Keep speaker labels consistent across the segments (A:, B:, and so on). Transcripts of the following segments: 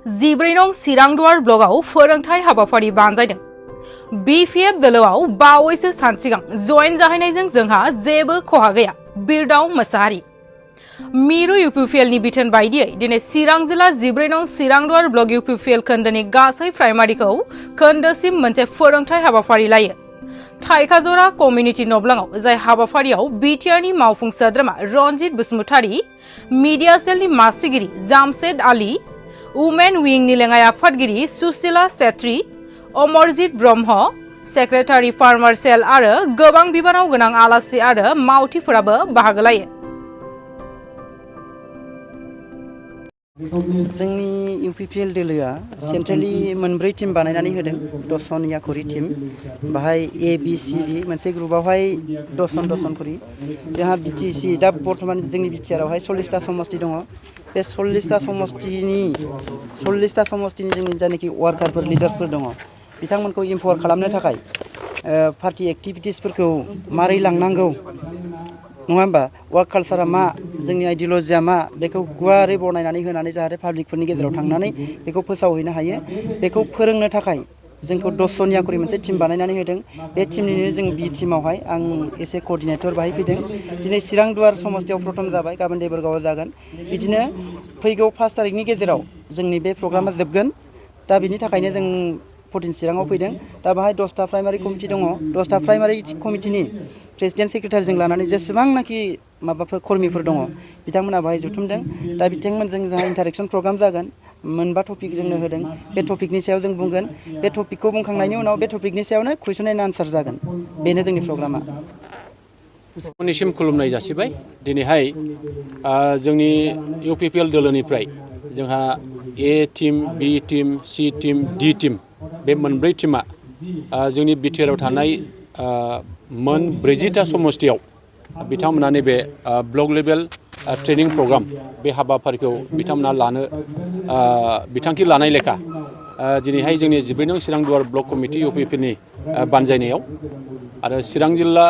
A: 14 नं सिरांदुवार ब्लकआव फोरोंथाय हाबाफारि बानजायदों। BPF दोलोआव बावैसो सान सिगां जयेन जाहैनायजों जोंहा जेबो खहा गैया। बिरदाव मोसाहारि। मिरु UPPLनि बिथोन बायदियै दिनै चिरां जिल्ला 14 नं सिरांदुवार ब्लक UPPL खोन्दोनि गासै प्राइमारिखौ खोन्दोसिम मोनसे फोरोंथाय हाबाफारि लायो। थाइखाजरा कमिउनिटि नब्लाङाव जाय हाबाफारियाव BTRनि मावफुं सोद्रोमा रनजित बसुमतारी, मिडिया सेलनि मासिगिरि जामशेद आली, वुमेन विंगनि लेङाइ आफादगिरि सुशीला सेत्री, अमरजित ब्रह्म, सेक्रेटारि फार्मार सेल आरो गोबां बिबानाव गोनां आलासि आरो मावथिफोराबो बाहागो लायो।
B: जोंनि UPPL दोलोआ सेन्ट्रेलि मोनब्रै टीम बानायनानै होदों। 10 जनिया खरि टीम बाहाय ABCD मोनसे ग्रुपआवहाय 10 जन खरि जोंहा BTC दा बर्तमान जोंनि BTRआवहाय 40टा समष्टि दङ। बे 40टा समष्टिनि जोंनि जायनाखि वार्कारफोर लिडार्सफोर दङ बिथांमोनखौ इम्पावार खालामनो थाखाय पार्टी एक्टिभिटिसफोरखौ मारै लांनांगौ नङा होमबा, वार्क कालचारा मा, जोंनि आइडियलजिया मा, बेखौ गुवारै बरनायनानै होनानै जाहाथे पाब्लिकफोरनि गेजेराव थांनानै बेखौ फोसावहैनो हायो, बेखौ फोरोंनो थाखाय जोंखौ 10 जनिया खरि मोनसे टीम बानायनानै होदों। बे टीमनिनो जों B टीमावहाय आं एसे कअर्डिनेटर बाहाय फैदों। दिनै चिरांदुवार समष्टियाव प्रथम जाबाय, गाबोन देबोरगावआव जागोन। बिदिनो फैगौ 5 तारिखनि गेजेराव जोंनि बे प्रग्रामा जोबगोन। दा बिनि थाखायनो जों 14 चिराङाव फैदों। दा बाहाय 10टा प्राइमारि कमिटि दङ। 10टा प्राइमारि कमिटिनि प्रेसिडेन्ट सेक्रेटारिजों लानानै जेसेबांनाखि माबाफोर कर्मिफोर दङ बिथांमोना बाहाय जुथुमदों। दा बिथांमोनजों जोंहा इन्टारेक्सन प्रग्राम जागोन। मोनबा टपिक जोंनो होदों। बे टपिकनि सायाव जों बुंगोन। बे टपिकखौ बुंखांनायनि उनाव बे टपिकनि सायावनो कुइसन एन्ड आन्सार जागोन। बेनो जोंनि प्रग्रामा।
C: नोंथांनिसिम खुलुमनाय जासिबाय। दिनैहाय जोंनि UPPL दोलोनिफ्राय जोंहा A team, B team, C team, D team बे मोनब्रै टीमा जोंनि BTRआव थानाय मोन 40टा समष्टियाव बिथांमोना नैबे ब्लक लेभेल ट्रेनिं प्रग्राम बे हाबाफारिखौ बिथांमोना लानो बिथांखि लानाय लेखा दिनैहाय जोंनि 14 नं चिरांदुवार ब्लक कमिटि UPPLनि बानजायनायाव आरो चिरां जिल्ला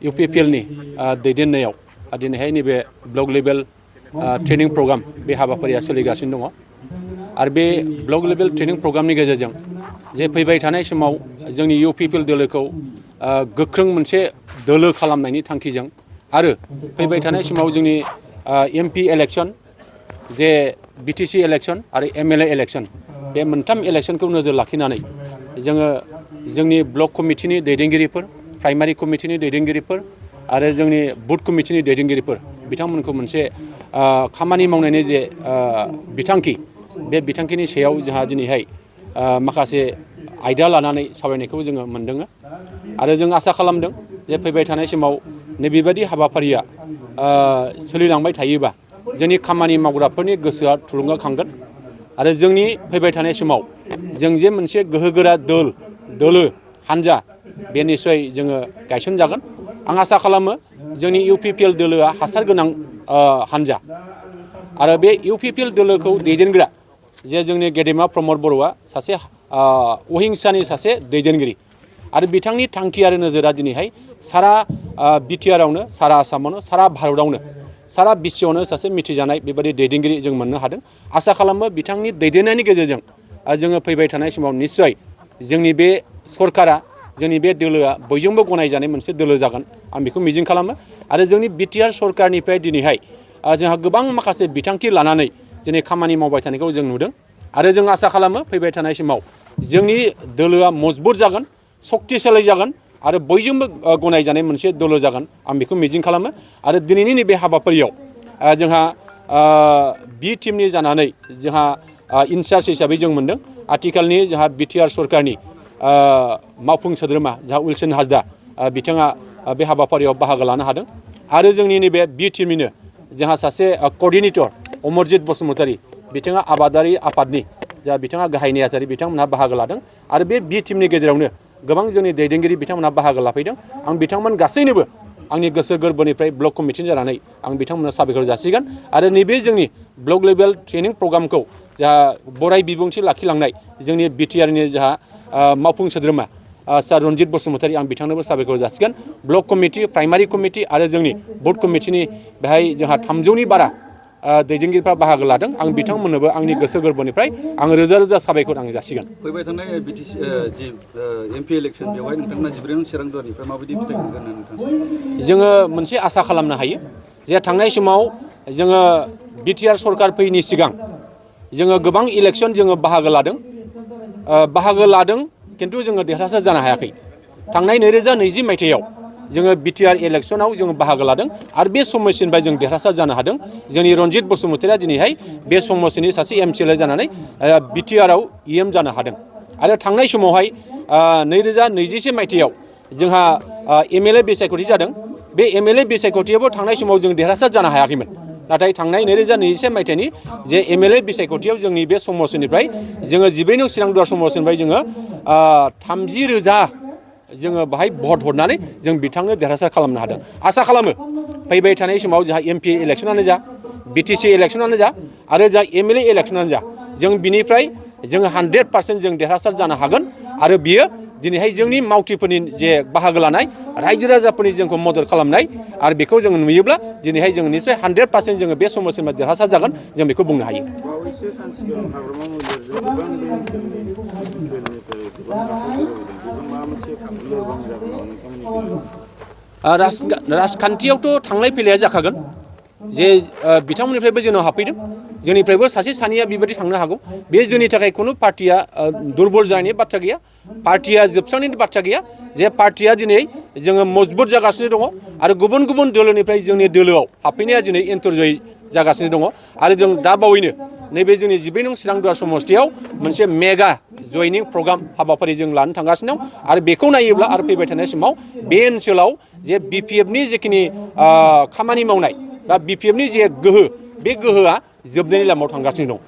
C: UPPLनि दैदेननायाव दिनैहाय नैबे ब्लक लेभेल ट्रेनिं प्रग्राम बे हाबाफारिया सोलिगासिनो दङ। आरो बे ब्लक लेभेल ट्रेनिं प्रग्रामनि गेजेरजों जे फैबाय थानाय समाव जोंनि UPPL दोलोखौ गोख्रों मोनसे दोलो खालामनायनि थांखिजों आरो फैबाय थानाय समाव जोंनि MP इलेक्सन, जे BTC इलेक्सन आरो MLA इलेक्सन बे मोनथाम इलेक्सनखौ नोजोर लाखिनानै जोङो जोंनि ब्लक कमिटिनि दैदेनगिरिफोर, प्राइमारि कमिटिनि दैदेनगिरिफोर आरो जोंनि बुथ कमिटिनि दैदेनगिरिफोर बिथांमोनखौ मोनसे खामानि मावनायनि जे बिथांखि, बे बिथांखिनि सायाव जोंहा दिनैहाय माखासे आयदा लानानै सावरायनायखौ जोङो मोनदों। आरो जों आसा खालामदों जे फैबाय थानाय समाव नैबेबायदि हाबाफारिया सोलिलांबाय थायोबा जोंनि खामानि मावग्राफोरनि गोसोआ थुलुंगाखांगोन आरो जोंनि फैबाय थानाय समाव जों जे मोनसे गोहोगोरा दोलो हानजा बे निस्सय जोङो गायसनजागोन। आं आसा खालामो जोंनि UPPL दोलोआ हासार गोनां हानजा आरो बे UPPL दोलोखौ दैदेनग्रा जे जोंनि गेदेमा प्रमद बर'आ सासे अहिंसानि सासे दैदेनगिरि आरो बिथांनि थांखि आरो नोजोरा दिनैहाय सारा BTRआवनो, सारा आसामावनो, सारा भारतआवनो, सारा बिश्वआवनो सासे मिथिजानाय बेबायदि दैदेनगिरि जों मोननो हादों। आसा खालामो बिथांनि दैदेननायनि गेजेरजों जोङो फैबाय थानाय समाव निस्सय जोंनि बे सरकारा, जोंनि बे दोलोआ बयजोंबो गनायजानाय मोनसे दोलो जागोन, आं बेखौ मिजिं खालामो। आरो जोंनि BTR सरकारनिफ्राय दिनैहाय जोंहा गोबां माखासे बिथांखि लानानै दिनै खामानि मावबाय थानायखौ जों नुदों आरो जों आसा खालामो फैबाय थानाय समाव जोंनि दोलोआ मजबुत जागोन, सक्तिशालि जागोन आरो बयजोंबो गनायजानाय मोनसे दोलो जागोन, आं बेखौ मिजिं खालामो। आरो दिनैनि नैबे हाबाफारियाव जोंहा B टीमनि जानानै जोंहा इनचार्ज हिसाबै जों मोनदों आथिखालनि जोंहा BTR सरकारनि मावफुं सोद्रोमा जोंहा उइलसन हाजदा बिथाङा बे हाबाफारियाव बाहागो लानो हादों। आरो जोंनि नैबे B टीमनिनो जोंहा सासे कअर्डिनेटर अमरजित बसुमतारी बिथाङा आबादारि आफादनि जा बिथाङा गाहाय नेहाथारि बिथांमोनहा बाहागो लादों आरो बे B टीमनि गेजेरावनो गोबां जोंनि दैदेनगिरि बिथांमोनहा बाहागो लाफैदों। आं बिथांमोन गासैनोबो आंनि गोसो गोरबोनिफ्राय ब्लक कमिटिनि जानानै आं बिथांमोननो साबायखर जासिगोन। आरो नैबे जोंनि ब्लक लेभेल ट्रेनिं प्रग्रामखौ जाहा बराय बिबुंथि लाखिलांनाय जोंनि BTRनि जाहा मावफुं सोद्रोमा सार रनजित बसुमतारी, आं बिथांनोबो साबायखर जासिगोन। ब्लक कमिटि, प्राइमारि कमिटि आरो जोंनि बुथ कमिटिनि बेहाय जोंहा 300नि बारा दैदेनगिरिफ्रा बाहागो लादों आं बिथांमोननोबो आंनि गोसो गोरबोनिफ्राय आं रोजा रोजा साबायखर आं जासिगोन।
D: फैबाय थानाय बिटिसि जि एमपि इलेक्सन बेवहाय नोंथांमोना 11 नं चिरां दुवारनिफ्राय माबायदि फिथाइ मोनगोन होनना नोंथां सानो?
C: जोङो मोनसे आसा खालामनो हायो जे थांनाय समाव जोङो बिटिआर सरकार फैयैनि सिगां जोङो गोबां इलेक्सन जोङो बाहागो लादों खिन्थु जोङो देरहासार जानो हायाखै। थांनाय 2020 मायथाइयाव जोङो बिटिआर इलेक्सनाव जोङो बाहागो लादों आरो बे समस्थिनिफ्राय जों देरहासार जानो हादों। जोंनि रनजित बसुमतारिया दिनैहाय बे समस्थिनि सासे एमसिएलए जानानै बिटिआरआव इएम जानो हादों आरो थांनाय समावहाय 2021 मायथाइयाव जोंहा एमएलए बिसायख'थि जादों। बे एमएलए बिसायख'थियावबो थांनाय समाव जों देरहासार जानो हायाखैमोन। नाथाय थांनाय 2021 मायथाइनि जे एमएलए बिसायख'थियाव जोंनि बे समस्थिनिफ्राय जोङो 12 नं चिरां दुवार समस्थिनिफ्राय जोङो 30,000 जोङो बाहाय भट हरनानै जों बिथांनो देरहासार खालामनो हादों। आसा खालामो फैबाय थानाय समाव जोंहा एमपि इलेक्सनानो जा बिटिसि इलेक्सनानो जा आरो जा एमएलए इलेक्सनानो जा जों बिनिफ्राय जोङो 100% जों देरहासार जानो हागोन आरो बियो दिनैहाय जोंनि मावथिफोरनि जे बाहागो लानाय रायजो राजाफोरनि जोंखौ मदद खालामनाय आरो बेखौ जों नुयोब्ला दिनैहाय जों निश्चय 100% जोङो बे समस्थिनिफ्राय देरहासार जागोन जों बेखौ बुंनो हायो।
E: बावैसो सान सिगां हाग्रामा मन्दिरजों गोबां बे ओनसोलनि ओनसोलनिफ्राय गोबां बेजों माबा मोनसे लोरबां जागोन नामा नोंथांमोननि
C: राजखान्थियावथ' थांलाय फैलाया जाखागोन जे बिथांमोननिफ्रायबो जोंनाव हाबफैदों जोंनिफ्रायबो सासे सानैया बेबायदि थांनो हागौ। बे जोंनि थाखाय खुनु पार्टिया दुरबल जानायनि बाथ्रा गैया, पार्टिया जोबस्रांनायनि बाथ्रा गैया। जे पार्टिया दिनै जोङो मजबुत जागासिनो दङ आरो गुबुन गुबुन दोलोनिफ्राय जोंनि दोलोआव हाबफैनाया दिनै एन्टरजय जागासिनो दङ आरो जों दा बावैनो नैबे जोंनि 12 नं चिरां दुवार समस्थियाव मोनसे मेगा जयनिं प्रग्राम हाबाफारि जों लानो थांगासिनो दं आरो बेखौ नायोब्ला आरो फैबाय थानाय समाव बे ओनसोलाव जे बिपिएफनि जिखिनि खामानि मावनाय बा बिपिएफनि जे गोहो बे गोहोआ जोबनायनि लामायाव थांगासिनो दं।